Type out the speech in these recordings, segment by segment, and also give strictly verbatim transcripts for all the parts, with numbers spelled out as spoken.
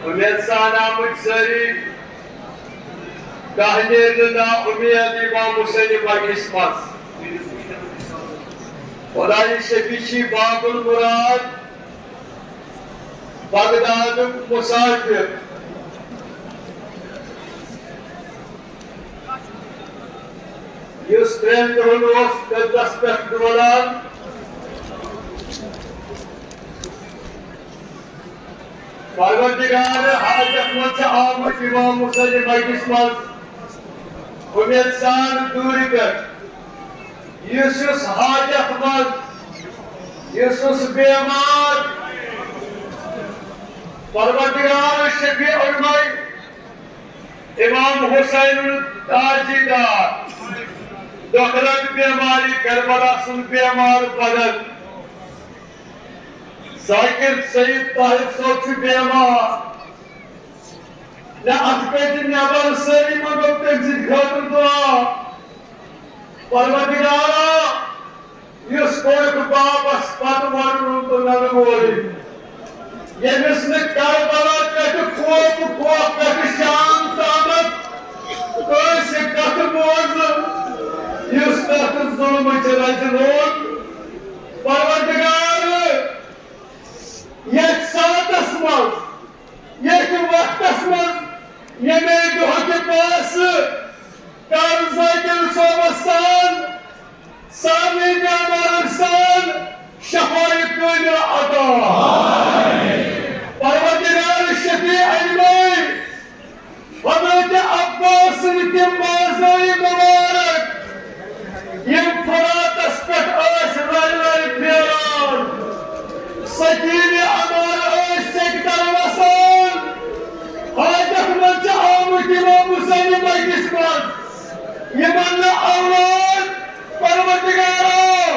اُمید سان آمٕتۍ سٲری، کانٛہہ نیرِ نہٕ نا اُمید امام حسین مجلس منٛز۔ خۄدایہِ شفیع چھِ باب المراد، بغدادُک مسافر، یُس ترٛٮ۪ن دۄہن اوس قبلس پٮ۪ٹھ ڈولان۔ پروردگار حاجت منٛز چھِ آمٕتۍ امام حسین مجلس منٛز اُمید سان دوٗرِ پٮ۪ٹھ۔ یُس یُس حاجت منٛز، یُس یُس بیمار، پروردگار شفیع علماء امام حسین تاجی دار، دۄکھلن بیماری کربلا سُنٛد بیمار بدن۔ ذاکر سید طاہر صٲب چھُ بیمار۔ نہ اَتھ کَتہِ نٮ۪بر سٲری منٛگو تٔمۍ سٕنٛدِ خٲطرٕ دُعا۔ پروردگارا، یُس کوٚرُکھ باپس پتہٕ وَنُن تہٕ ننہٕ وورٕے، ییٚمِس نہٕ کربلا پٮ۪ٹھٕ خوف خوف پٮ۪ٹھٕ شام تامَتھ کٲنٛسہِ کتھٕ بوزٕ، یُس تتھ ظُلمٕچ رَزِ لوٚگ۔ پروردگار، یتھ ساعتس منٛز، یتھ وقتس منٛز، ییٚمے دۄہ کہِ پاسہٕ کر ذاکر صٲبس سان، سارنٕے بیمارن سان شفایہِ کٲملہ عطا۔ پروردگار شفیع علماء، حضرت عباس سٕنٛدۍ تِم بازٲیی مبارک، یِم فراتس پٮ۪ٹھ ٲسۍ لرِ لرِ پھیران، سکیٖنہِ انوار ٲسۍ سیٚکہِ تل وسان، حاجت منٛز چھِ آمٕتۍ امام حسین مجلس منٛز، یِمن نہٕ اولاد، پروردگارا،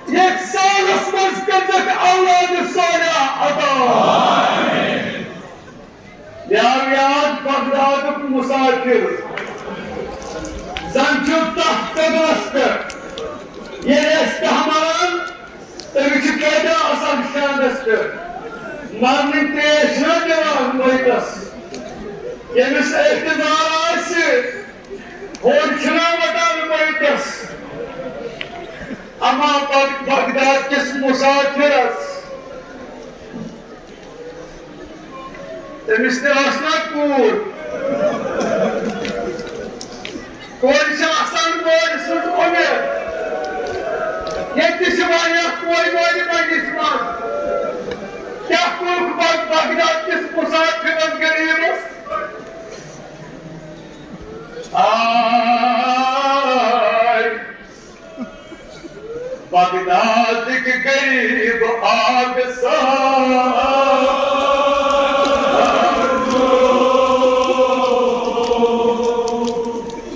یتھ سالس منٛز کٔرزکھ اولاد صالحہ عطا۔ یار یاد بغدادُک مسافر، زن چھُ تتھ قبرس پٮ۪ٹھ۔ ییٚلہِ أسۍ کانٛہہ مران، تٔمِس چھِ کٲتیٛاہ آسان شانس پٮ۪ٹھ۔ مرنٕکۍ تریش چھِنہ دِوان مٲیتس۔ ییٚمِس احتضار آسہِ، ہورٕ چھِنہ وٹان مٲیتس۔ اما بغ-، بغداد کِس مسافرس، تٔمِس تہِ ٲس نا کوٗر۔ کورِ چھِ آسان مٲلۍ سٕنٛز اُمید۔ ییٚتہِ تہِ چھِ واریاہ کورِ مٲلۍ مٲلِس منٛز۔ کیٛاہ کوٚرُکھ بغ-، بغداد کِس مسافرس غریٖبس؟ آے۔ بغدادٕکۍ غریٖب آبہٕ سار۔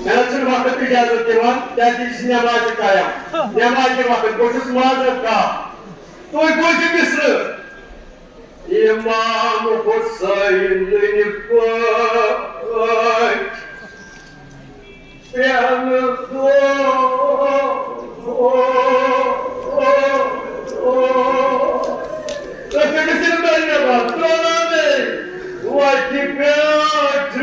مےٚ حظ چھُنہٕ وقت اجازت دِوان، کیٛازِ یہِ چھِ نٮ۪مازِ قیام، نٮ۪مازِ وقت، بہٕ چھُس معذرت خواہ۔ تُہۍ بوٗزِو مِصرٕ۔ امام حسینٕنۍ پٲٹھۍ پرٛٮ۪نہٕ دۄہ۔ تُہۍ کٔرِو صرف دۄیہِ نٮ۪ماز، ترٛوو نا مےٚ وَتہِ پٮ۪ٹھ۔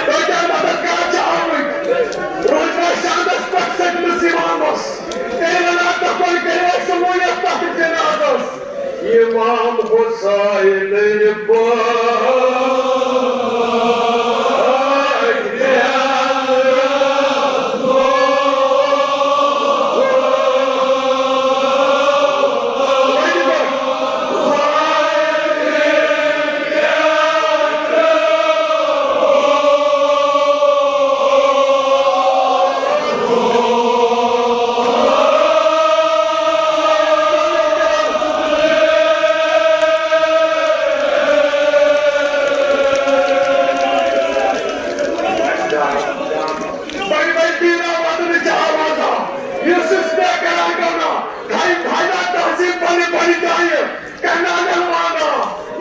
تۄہہِ کیٛاہ مدد کران چھِ آمٕتۍ؟ روزنا شہدس پٮ۪ٹھ سٔتمِس امامس۔ تیٚلہِ وَنان تَپٲرۍ کٔرِو اَسہِ شموٗلیت تَتھ جنازس۔ امام حسین پٲٹھۍ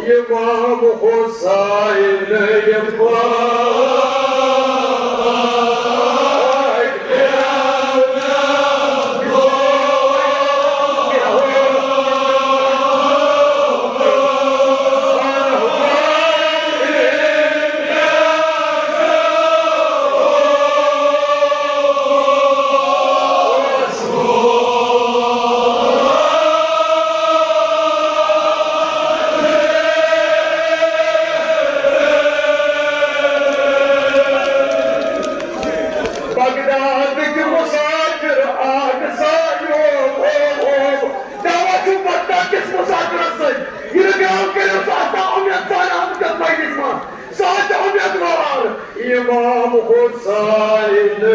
امام حسین۔ بغدادٕکۍ مسافر آد سایو۔ دعویٰ چھُ بغداد کِس مسافرس سۭتۍ۔ یہِ نہٕ گرٛاو کٔرِو، سُہ آسہِ نا اُمید سان آمُت یَتھ مجلس منٛز۔ سُہ آسہِ اُمید وار۔ امام حسین۔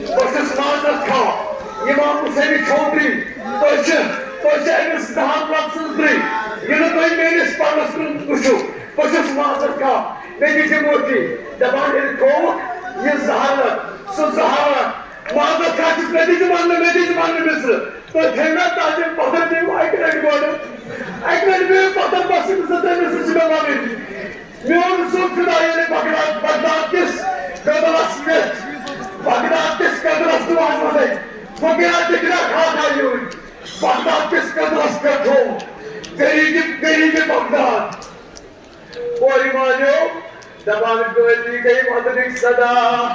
بہٕ چھُس معذرت خواہ، امام حسین چوہدری، تۄہہِ چھِ، تۄہہِ چھِ أمِس دہن لفظن سۭتۍ، یہِ نہٕ تُہۍ میٲنِس پرنس کُن وٕچھِو۔ بہٕ چھُس معذرت خواہ، مےٚ دِژ یہِ معٲفی۔ دپان ییٚلہِ تھووُکھ یہِ زہر، سُہ زہر، معذرت خواہ چھُس، مےٚ دِژ وننہٕ، مےٚ دِژ وننہٕ مِصرٕ۔ تُہۍ تھٲیِو نا تاج پتھر، دِیِو اکہِ لٹہِ گۄڈٕ، اکہِ لٹہِ دِیِو پتھر، بس أمِس سۭتۍ، أمِس سۭتۍ چھِ مےٚ ونٕنۍ۔ میون سُہ فدا ییٚلہِ بغداد، بغداد کِس قدرس پٮ۪ٹھ، بغداد کِس قدرس تہٕ وَنہٕ وَنَے، فقیرا ٹِکرا کھاتا یوٗرۍ، بغداد کِس قدرس پٮ۪ٹھ تھوٚو غریٖبِ، غریٖبِ بغداد۔ کورِ مالیو دپان، گٲلی گٔے وطنٕچ صدا۔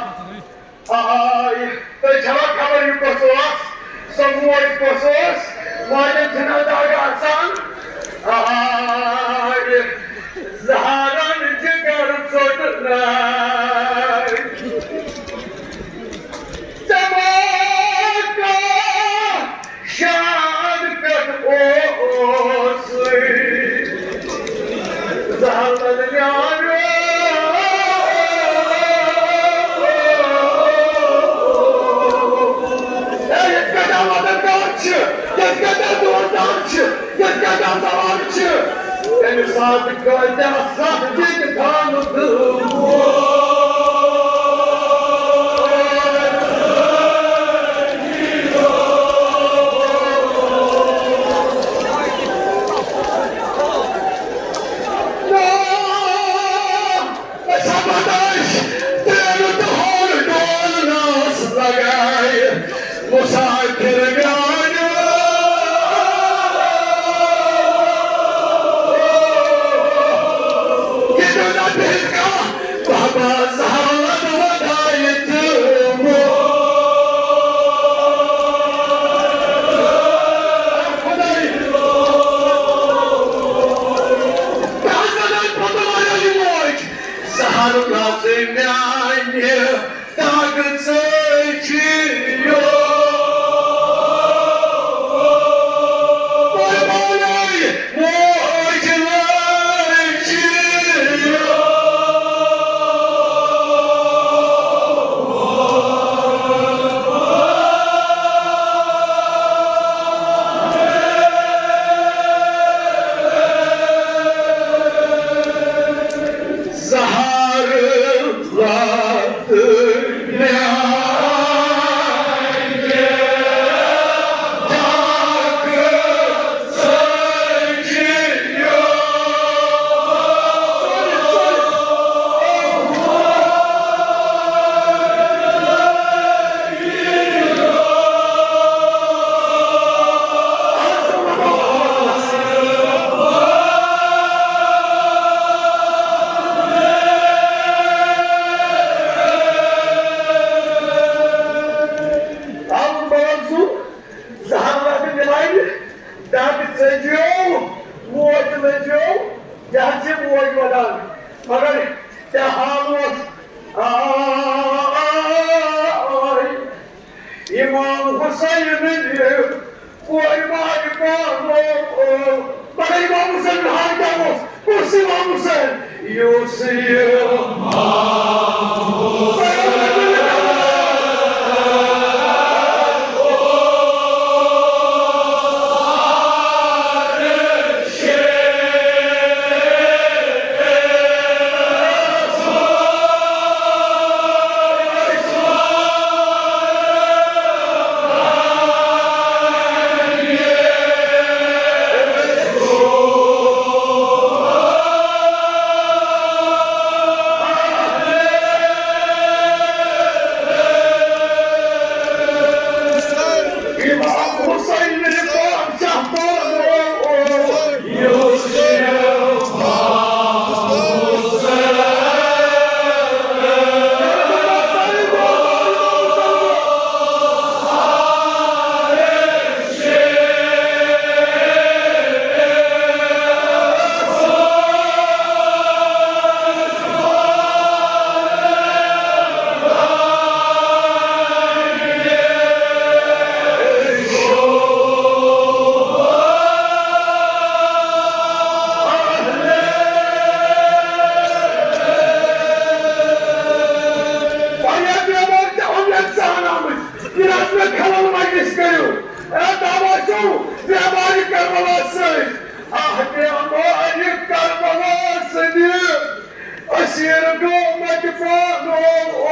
آے، تۄہہِ چھوا خبر یہِ کۄس ٲس؟ سۄ موج کۄس ٲس؟ ماجن چھِنہ دگ آسان؟ آے، زہرن جگر ژوٚٹ ناے۔ ژےٚ ما کانٛہہ شان پٮ۪ٹھ اوسُے۔ زہر لد میانیو۔ اے، ییٚتہِ کَتہِ آو وطن کار چھِ؟ ییٚتہِ کَتہِ آو دوستدار چھِ؟ ییٚتہِ کَتہِ آو زوال چھِ؟ تَمہِ ساتہٕ کۭتیٛاہ سختی تہِ تھاونہٕ تہٕ۔ أسۍ ہا پتہٕ ٲسۍ ترٛٮ۪ن دۄہن ڈولنس لگایہِ مسافر میانیو۔ یہِ دیُت نہٕ بیٚیہِ کانٛہہ بابا زہر لد ودایہِ تہٕ ووت۔ خداے۔ پتہٕ وَنو یہِ موج، زہر لد میانہِ دگ ژٔجہِ یو۔ قربانٕے موج لٔج یو۔ زہر لد میانہِ دگ ژٔجہِ یو۔ زہر لد میانہِ دگ ژٔجہِ یو، موج لٔج یو، یہِ حظ چھِ موج ودان۔ مگر کیٛاہ حال اوس؟ آے، امام حسینٕنہِ کورِ ماجہِ پانو۔ پگاہ امام حسین حال کیا اوس؟ کُس امام حسین؟ یُس یہِ واریاہ بیمار تہِ یِم ییٚتہِ زانان، یہِ رَٹنہٕ خلل مجلس کٔرِو۔ اے دعوا چھُو بیمارِ کربلا سۭتۍ۔ آہ، بیمارِ کربلا سۭتۍ۔ اسیر گوٚو مجفا، او، او، او۔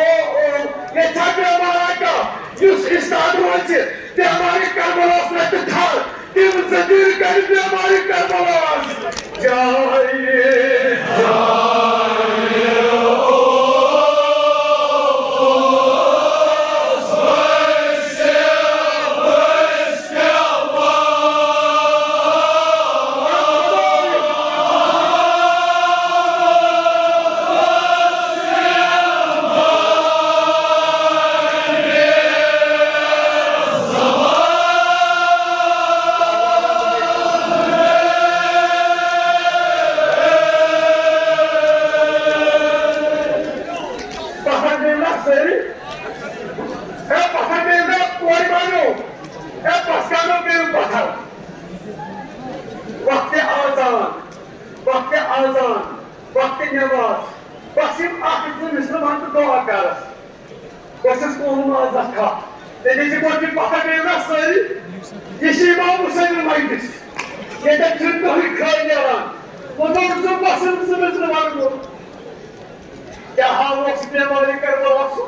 ییٚتہِ چھا بیمار آقا، یُس استاد روزِ، بیمارِ کربلاہس رَٹہِ تھل، تِم زٔمیٖن کَرِ بیمارِ کربلاہس جایہِ۔ پتھر بیٚہنا سٲری۔ اے پتھر بیٚہنا کورِ بانو۔ اے پسکانو بیٚہو پتھر۔ وقتِ اذان، وقتِ اذان، وقتِ نماز۔ بس یِم اکھ زٕ مِصرٕ ونہٕ تہٕ دعا کرس۔ بہٕ چھُس قوم معذرت خواہ۔ تیٚلہِ چھِ گۄڈٕ یہِ پتھر بیٚہنا سٲری۔ یہِ چھِ امام حسین مجلس۔ ییٚتٮ۪تھ چھُنہٕ کٕہٕنۍ خٲلۍ نیران۔ وۄنۍ گوٚو سُہ پسند زٕ مِصرٕ ونہٕ بہٕ۔ کیٛاہ حال اوس بیمارِ کربلاہس؟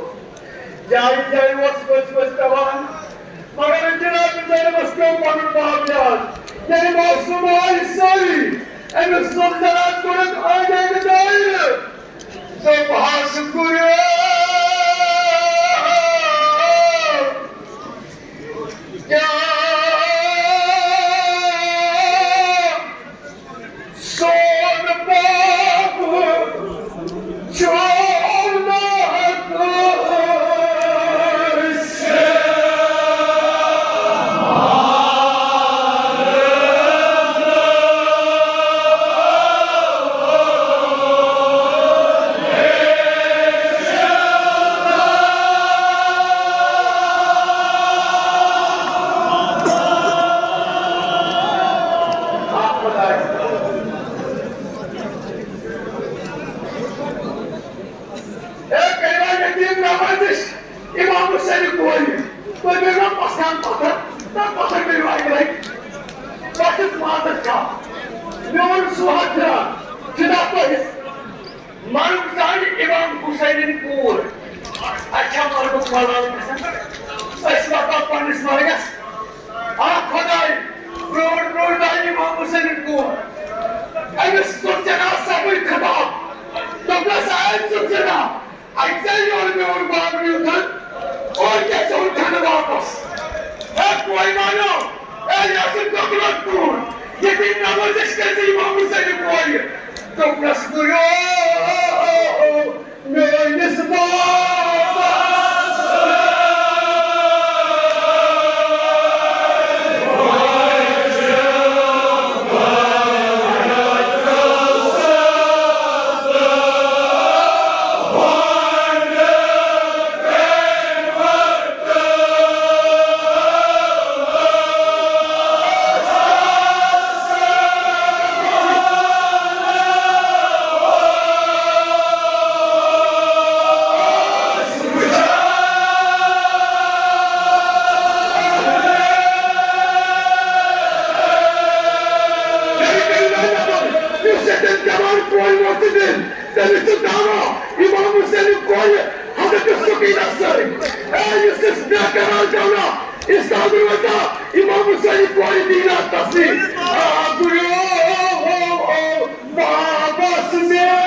جایہِ جایہِ اوس ؤسۍ ؤسۍ پٮ۪وان۔ مگر جناب زینبس پیوٚو پنُن باب یاد۔ ییٚلہِ معصوم آیہِ سٲری، أمِس زُلزلس کوٚرُکھ أنٛدۍ أنٛدۍ دٲیرٕ۔ دوٚپہَس، گُرو، کیٛاہ سون باب چون حق۔ اے کٔرِو یتیٖم نوٲزِش، امام حسین کورِ۔ تُہۍ کٔرِو پسند پتھر، تہٕ پتھر کٔرِو اکہِ لٹہِ۔ بہٕ چھُس معذرت خواہ۔ میون سُہ حق درٛاو، فدا تۄہہِ۔ مرُن زانہِ امام حسینٕنۍ کوٗر۔ اَسہِ چھا مرنُک ملال گژھان؟ أسۍ واتو پننِس مرگس۔ آ خۄداے، برٛونٛٹھ برٛونٛٹھ آیہِ امام حسینٕنۍ کوٗر۔ أمِس ژوٚپ ژےٚ نا سبٕے خطاب۔ دوٚپنس، آے ژوٚپ ژےٚ نا؟ اَتہِ ژےٚ یورٕ میون باب نیوٗتھن، اورٕ کیٛاہ ژےٚ اوٚنتھن نہٕ واپس؟ ہے پویمانو، ہے یہِ ٲسٕن دۄکلن کوٗر، ییٚتہِ نوٲزِش کٔرۍ زِ امام حسینہِ کورِ۔ دوٚپنس، گُرو، میٲنِس بابس۔ دعویٰ امام حسین کورِ حضرت سکینہ سۭتۍ۔ اے یُس اَسہِ بے قرار دعویٰ اسلام روزہ امام حسین کورِ دیٖنہ تسلیم۔ آ گُریو محبس مےٚ۔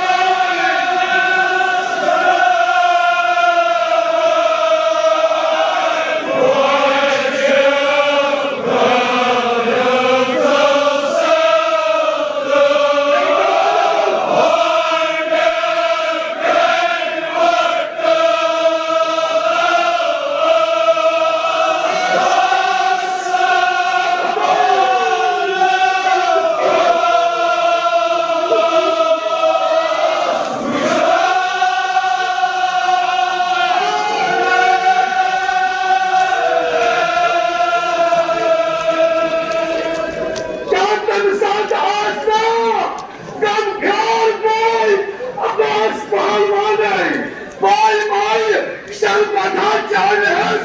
کیٛاہ تَمہِ ساتہٕ آسہِ نا غمخیال بوے عباس پہلوانے، بوے مایہِ شربتھا چاوِ ہس،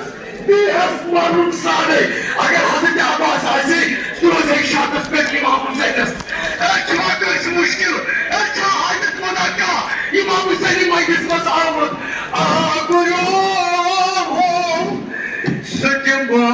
دی ہس مرنُک سانے۔ اگر حضرت عباس آسہِ، سُہ روزِ ہے شہادتس پٮ۪ٹھ امام حسینس۔ أسۍ چھِ وۄنۍ کٲنٛسہِ مُشکِل، أسۍ چھِ حاجت مند کانٛہہ امام حسینہِ مجلس منٛز آمُت۔ آ گُریو ہو، سُہ تہِ ما